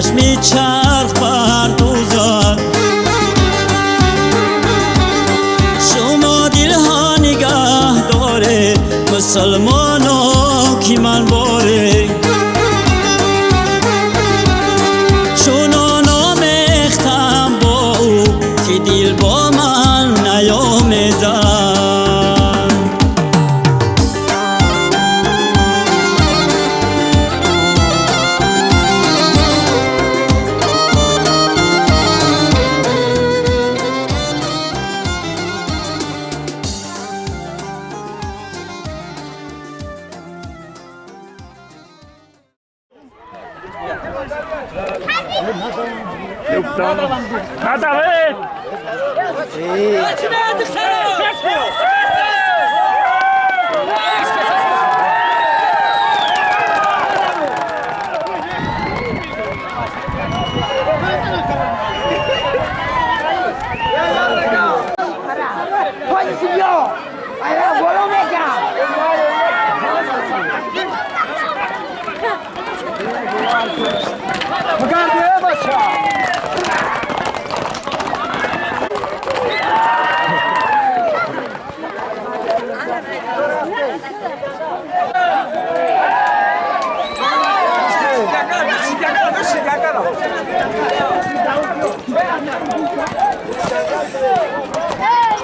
چشمی چرخ بردوزد شما دلها نگه داره مسلمانا که من باره چونان آمیختم با او که دل با من نیامیزد.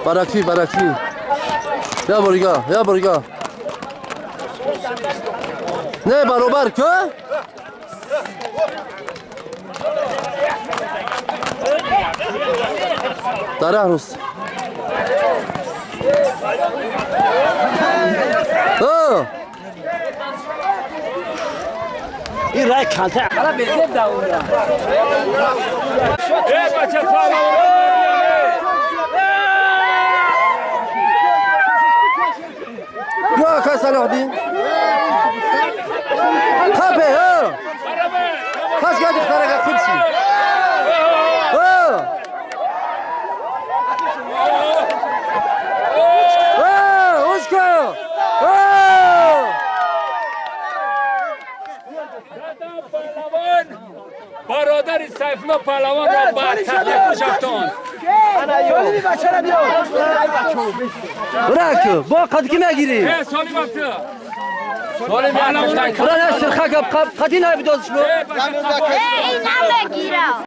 Баракси, баракси. Я борига, я борига. Не баробар ку? Дарахрус. این رای کانته حالا بزنیم داوود. ای بچه يا كاس صلاح الدين خبي ها خاش قاعد يخترق كل شيء ها ها وش كان ها برادر سیف الله پهلوان را به تخت کشفتان. براك با قد كي ما سالی وقت سالی برا نشر خاك قدينا بدوز شنو ای نمیگیرم.